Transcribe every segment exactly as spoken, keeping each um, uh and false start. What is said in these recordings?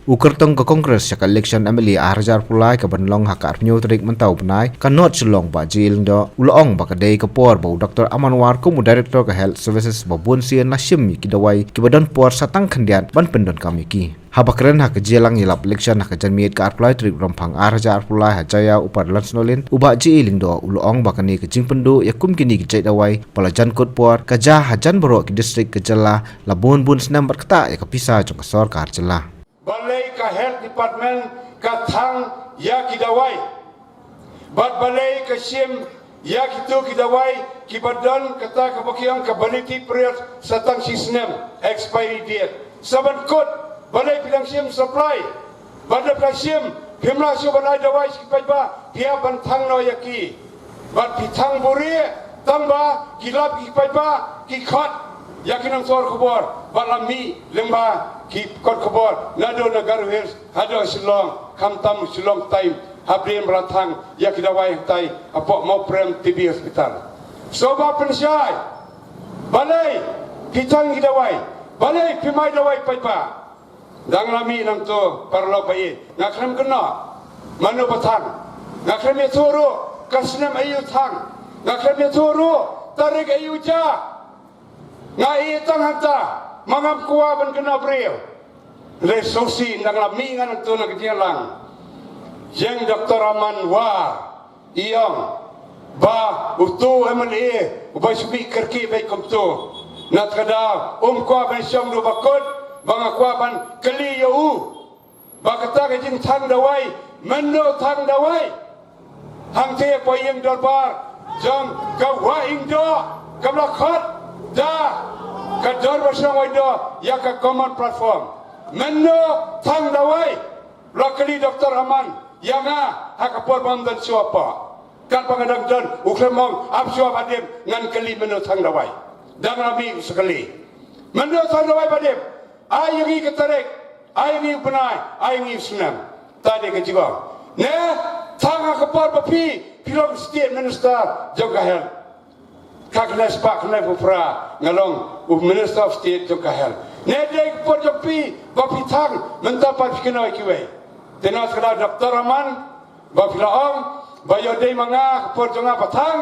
U kyrtong ka Congress sha ka election M L A ar hajar arphew lai ka ban long ha ka arphew tarik mynta u bnai, ka North Shillong, Bah J A Lyngdoh, u la ong ba ka dei ka por ba u Doctor Aman War kum u Director ka Health Services ba bun sien la shim ïa ki dawai kiba don por sa tang khyndiat ban pyndonkam ïa ki. Haba kren ha ka jingïalang ïalap election ha ka janmiet ka arphew lai tarik Rymphang ar hajar arphew lai ha Jaiaw Upper Lansdowne, u Bah J A Lyngdoh u la ong ba kane ka jingpynduh ïa kum kine ki jait dawai ba la jan kut por ka jia hajan baroh ki district ka jylla la bun bun snem bad kata ïa ka pisa jong ka sorkar jylla. Balei ka health department ka thang ïa ki dawai? Bad balei ka shim ïa kito ki dawai kiba don kata kaba ki ong ka validity period sa tang shi snem, expiry date. Sa ban kut, balei phi dang shim supply? Bad lada phi la shim, phim lah shuh ban ai dawai sha ki paidbah, phi hap ban thang noh ïa ki. Bad phi thang buhrieh, tang ba ki lap ki paidbah ki khot ïa ki nongthoh khubor, bad la mih lyngba ki kot khubor naduh na Garo Hills haduh Shillong, khamtam Shillong Times, hapdeng ba la thang ïa ki dawai hangtai hapoh Mawprem T B Hospital. Sngewbha pynshai, balei phi thang ki dawai? Balei phim ai dawai paidbah? Dang la mih nangto paralok ba ïeit, nga khlem kynnoh mano ba thang. Nga khlem ïathuh ruh ka snem aïu thang. Nga khlem ïathuh ruh tarik aïu jia. Nga ïeit tang hangta, ma ngam kwah ban kynnoh briew. Hynrei sngewsih, dang la mih nga nangto na ka jingïalang, ïeng Doctor Aman War, i ong ba uto u M L A uba shu mih kyrkieh beit kumto, na kata ka daw um kwah ban shong duh ba kut, ba nga kwah ban kylli ïa u ba kata ka jingthang dawai, mynno thang dawai hangtei hapoh ïing dorbar jong ka Wah Iingdoh kaba la khot da ka Dorbar Shnong Wah Iingdoh ïa ka common platform? Mynno thang dawai? La kylli Doctor Aman ïa nga ha ka por ba ngam don shuh hapoh. Katba nga dang don, u khlem ong, ap shuwa ba dep, ngan kylli mynno thang dawai. Dang la mih u sa kylli mynno thang dawai ba dep. Ai ïa ngi ka tarik, ai ïa ngi u bnai, ai ïa ngi u snem. Ta dei ka jingong. Ne thang ha ka por ba phi, phi long State Minister jong ka health. Ka khyndai spah khyndai phew phra nga long u Minister of State jong ka health. Ne dei ka por jong phi ba phi thang, mynta pat phi kynnoh ïa kiwei. Te na kata ka daw Doctor Aman, ba phi la ong ba ïoh dei ma nga ka por jong nga ba thang,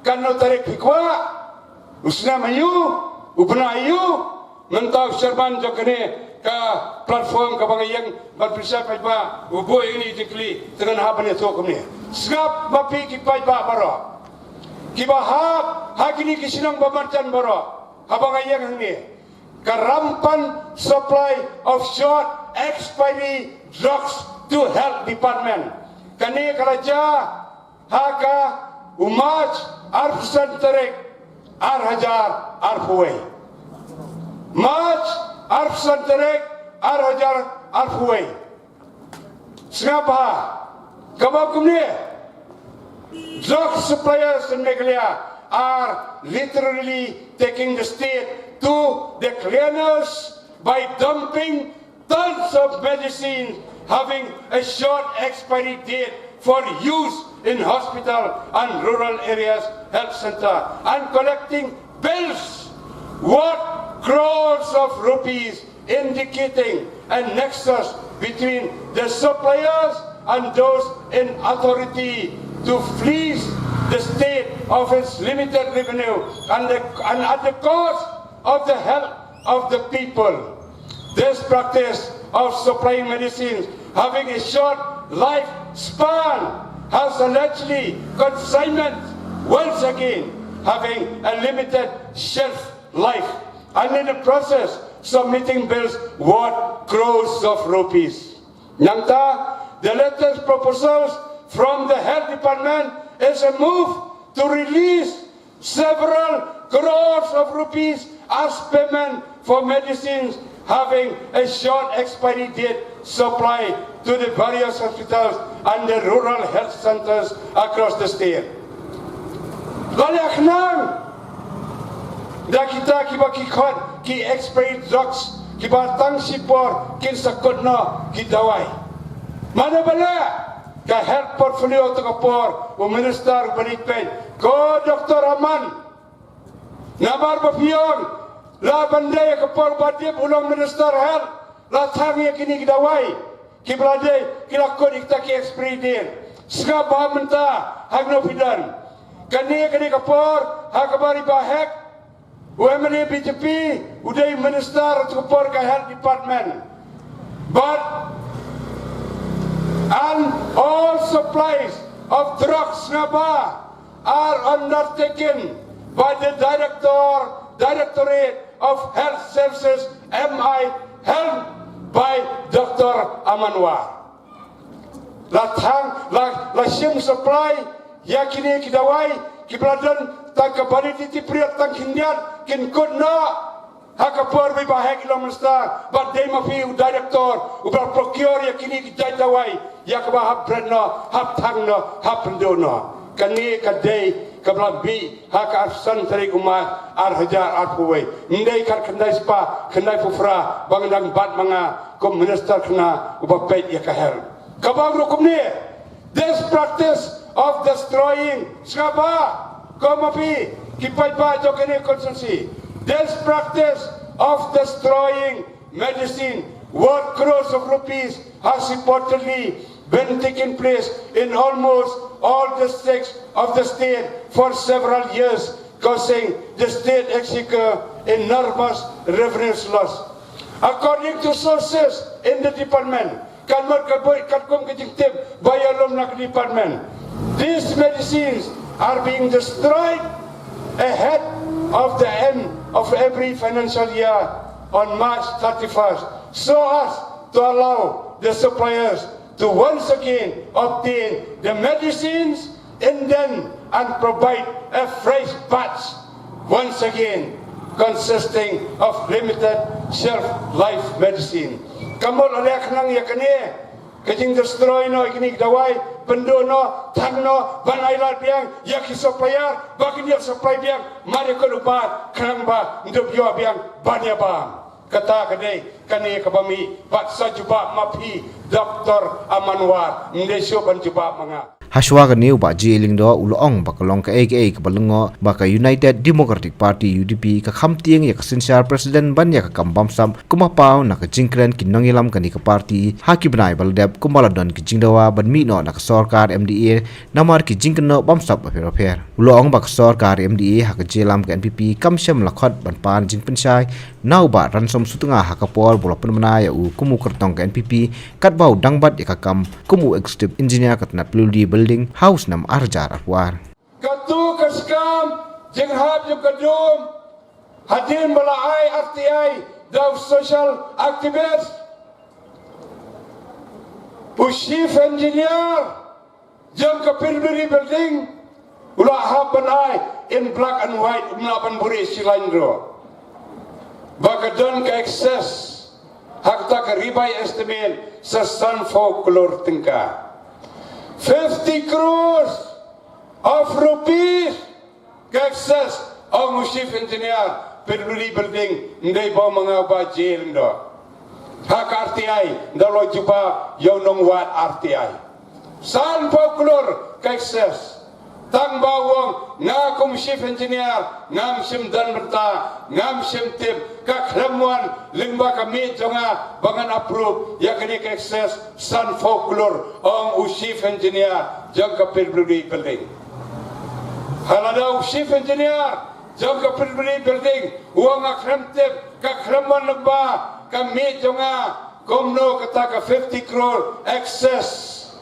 katno tarik phi kwah, u snem aïu, u bnai aïu? Mynta u chairman jong kane ka platform kaba nga ïeng ban pynshai paidbah u buh ïa kine ki jingkylli, te ngan hap ban ïathuh kumne. Sngap ma phi ki paidbah baroh kiba hap ha kine ki shnong ba marjan baroh, haba nga ïeng hangne, ka rampant supply of short expiry drugs to health department. Kane ka la jia ha ka u March arphew san tarik ar hajar arphew wei. March arphew san tarik ar hajar arphew wei. Sngap bha, kaba kumne, drug suppliers in Meghalaya are literally taking the state to the cleaners by dumping tons of medicine having a short expiry date for use in hospital and rural areas health center and collecting bills worth crores of rupees, indicating a nexus between the suppliers and those in authority to fleece the state of its limited revenue and, the, and at the cost of the health of the people. This practice of supplying medicines having a short lifespan has allegedly consignment once again having a limited shelf life and in the process submitting bills worth crores of rupees. Nangta, the latest proposals from the health department is a move to release several crores of rupees as payment for medicines having a short expiry date supply to the various hospitals and the rural health centers across the state. Lane khnang da kita kiba ki khot ki expiry drugs kiba tang shipor kin sa kut noh ki dawai. Mano ba leh ka health portfolio to ka por u minister ba leit peit ko Doctor Aman. Namar ba phi ong la ban dei ka por ba dip u long minister health, La thang ïa kine ki dawai kiba la dei, ki la kut ïa kita ki expiry date. Sngap bha mynta ha kano phi don. Kane, kane ka por ha kaba ri Bah Hek, u M L A B J P, u dei minister ha ka por ka health department. But, and all supplies of drugs, sngap bha, are undertaken by the director, Directorate of Health Services, M I, helmed by Doctor Aman War. La thang, la, la shim supply ïa kine ki dawai kiba la don tang ka validity period tang khyndiat, kin kut noh ha ka por ba i Bah Hek i long minister, bad dei ma phi u director uba la procure ïa kine ki jait dawai, ïa kaba hap bret noh, hap thang noh, hap pynduh noh. Kane ka dei kaba la mih ha ka arphew san tarik u March ar hajar arphew wei. Ym dei kat khyndai spah khyndai phew phra ba nga dang bat ma nga kum minister khynnah uba peit ïa ka health. Kaba ruh kumne, this practice of destroying, sngap bha ko ma phi ki paidbah jong kane ka constituency, this practice of destroying medicine worth crores of rupees has reportedly been taking place in almost all districts of the state for several years, causing the state exchequer enormous revenue loss. According to sources in the department, kan mut ka bun katkum ka jingtip ba ïalum na ka department, these medicines are being destroyed ahead of the end of every financial year on March thirty-first, so as to allow the suppliers to once again obtain the medicines in them and provide a fresh batch once again consisting of limited shelf life medicine. Ka mut la leh khnang ïa kane ka jingdestroy noh ïa kine ki dawai, pynduh noh, thang noh, ban ailad biang ïa ki supplier ba kin ïa supply biang mar ïa ka ubat khnang ba ndup ïoh biang ban ïa bam. Kata ka dei kane kaba mih, bad sa jubab ma phi Doctor Aman War, ym dei shuh ban jubab ma nga. Hashwa kane u Bah J Lyngdoh u la ong ba ka long kaei kaei kaba lyngngoh ba ka United Democratic Party, U D P, ka kham tieng ïa ka synshar president ban ïa ka kam bamsap, kumba paw na ka jingkren ki nongïalam kane ka party ha ki bnai ba la dep, kumba la don ki jingdawa ban mih noh na ka sorkar M D A namar ki jingkynnoh bamsap bapher bapher. U la ong ba ka sorkar M D A ha ka jingïalam ka N P P kam shym la khot ban pan jingpynshai na u Bah Ransom Sutnga ha ka por ba u la pynbna ïa u kum u kyrtong ka N P P, katba u dang bat ïa ka kam kum u executive engineer ka tnat P W D building ha u snem ar hajar arphew ar. Katu ka skam jinghap jong ka dum hadien ba la ai R T I da u social activist, u chief engineer jong ka P W D building u la hap ban ai in black and white, um lah ban buhrieh shilynro. Ba ka don ka excess ha kata ka revised estimate sa sanphew klur tyngka. Fifty crores of rupees ka excess, ong u chief engineer P W D building, ym dei ba ma nga, u Bah J Lyngdoh. Ha ka R T I, nda u la jubab ïa u nongwad R T I. Sanphew klur ka excess. Tang ba u ong nga kum chief engineer ngam shym don bynta, ngam shym tip, ka khlem wan lyngba ka miet jong nga ba ngan approve ïa kane ka excess sanphew klur, ong u chief engineer jong ka P W D building. Haba la da u chief engineer jong ka P W D building u ong nga khlem tip, ka khlem wan lyngba ka miet jong nga, kumno kata ka fifty crore excess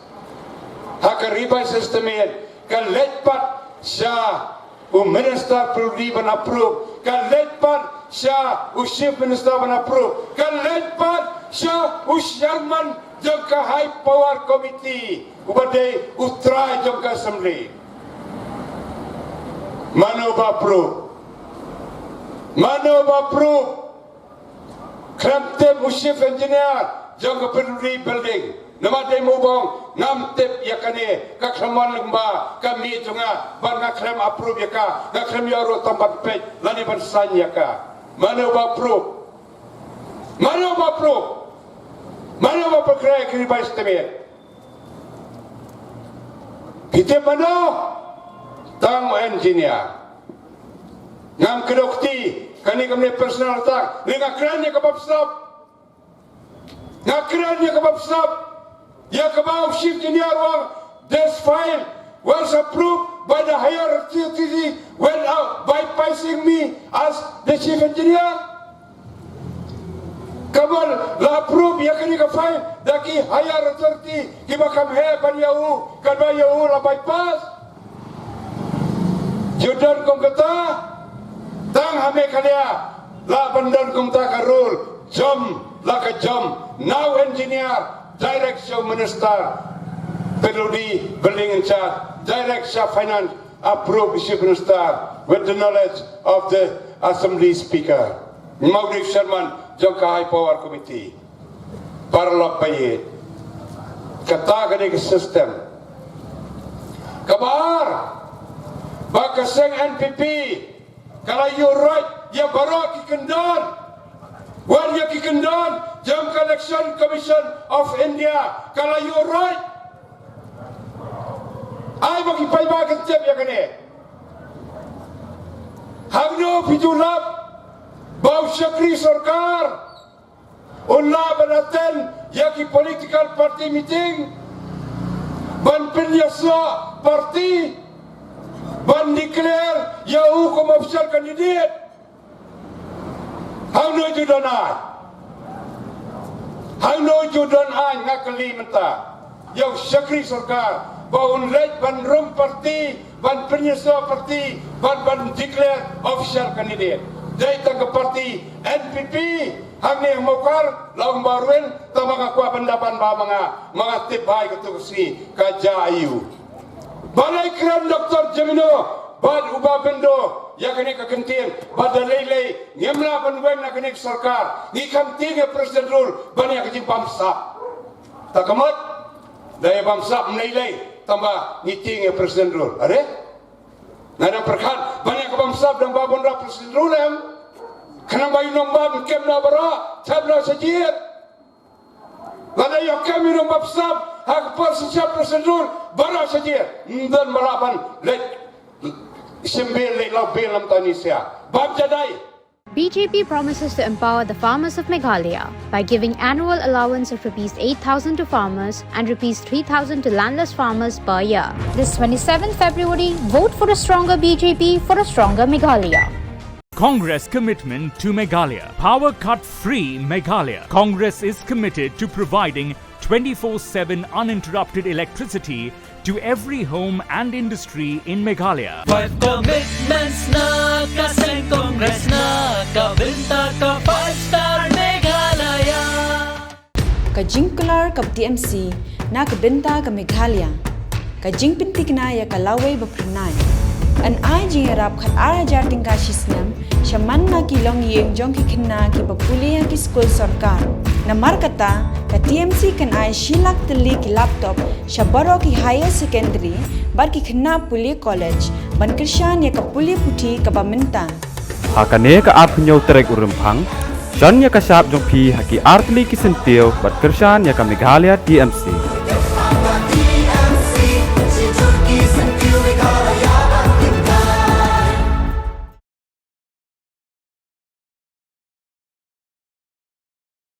ha ka revised estimate ka leit pat sha u minister P W D ban approve, ka leit pat sha u chief minister ban approve, ka leit pat sha u chairman jong ka high power committee, uba dei u trai jong ka assembly. Mano ba approve? Mano ba approve? Khlem tip u chief engineer jong ka P W D building. Namar dei ma u ong ngam tip ïa kane, ka khlem wan lyngba ka miet jong nga, bad nga khlem approve ïa ka, nga khlem ïoh ruh tang ban peit lane ban sign ïa ka. Mano ba approve? Mano ba approve? Mano ba pynkhraw ïa ka revised estimate? Phi tip mano? Tang u engineer. Ngam kdew kti, kane kam dei personal attack, ne nga kren ïa ka bamsap. Nga kren ïa kaba bsap, ïa kaba u Chief Engineer u ong, this file was approved by the higher authority without bypassing me as the Chief Engineer. Kaba la approve ïa kane ka file da ki higher authority kiba kham heh ban ïa u, katba ïa u la bypass. Ju don kum kata, tang ha Meghalaya lah ban don kum kata ka rule, jom la ka jom, na u engineer direct sha u minister, P W D, building in charge, direct sha finance, approve Chief Minister with the knowledge of the Assembly Speaker. Mawdui Chairman jong ka High Power Committee. Paralok ba ïeit. Kata ka dei ka system. Kaba ar, ba ka seng N P P ka la ïuhroit ïa baroh ki kyndon. Wat ïa ki kyndon jong ka Election Commission of India ka la ïuhroit. Ai ba ki paidbah kin tip ïa kane. Hangno phi ju lap ba u shakri sorkar un lah ban attend ïa ki political party meeting, ban pynïasoh party, ban declare ïa u kum official candidate? Hangno ju don ai? Hangno ju don ai, nga kylli mynta ïa u shakri sorkar ba un leit ban rung party, ban pynïasoh party, ban, ban declare official candidate? Dei tang ka party N P P hangne ha Mawkhar, la ong ba rwin, tang ba nga kwah ban da ban ba ma nga, ma nga tip bha ïa kato ka sngi ka jia aiu. Balei kren Doctor Jemino bad u Bah Bindo ïa kane ka kyntien, ba da lei lei ngim lah ban weng na kane ka sorkar, ngi kham tieng ïa President Rule ban ïa ka jingbamsap. Ta ka mut da ïa bamsap ym lei lei, tang ba ngi tieng ïa President Rule. Are? Nga dang pyrkhat ban ïa ka bamsap dang ba bun da President Rule em. Khnang ba ïa u nongbam kem na baroh, thep na shajied. Lada ïoh kem ïa u nongbamsap ha ka por shisha President Rule, baroh shajied. Ym don ba lah ban leit shim bill, leit law bill namar ta ni sia. Bam jadai. B J P promises to empower the farmers of Meghalaya by giving annual allowance of rupees eight thousand to farmers and rupees three thousand to landless farmers per year. This twenty-seventh February, vote for a stronger B J P for a stronger Meghalaya. Congress commitment to Meghalaya. Power cut free Meghalaya. Congress is committed to providing twenty-four seven uninterrupted electricity to every home and industry in Meghalaya. Five commitments na ka seng Congress na ka bynta ka five star Meghalaya. Ka jingkular ka T M C na ka bynta ka Meghalaya. Ka jingpynthikna ïa ka lawei ba phyrnai. Yn ai jingïarap khat ar hajar tyngka shi snem sha man na ki longïing jong ki khynnah kiba pule ha ki skul sorkar. Namar kata, ka T M C kan ai shi lak tylli ki laptop sha baroh ki higher secondary bad ki khynnah pule college ban kyrshan ïa ka pule puthi kaba mynta. Ha kane ka arphew hynñiew tarik u Rymphang, shon ïa ka shap jong phi ha ki artylli ki syntiew bad kyrshan ïa ka Meghalaya T M C.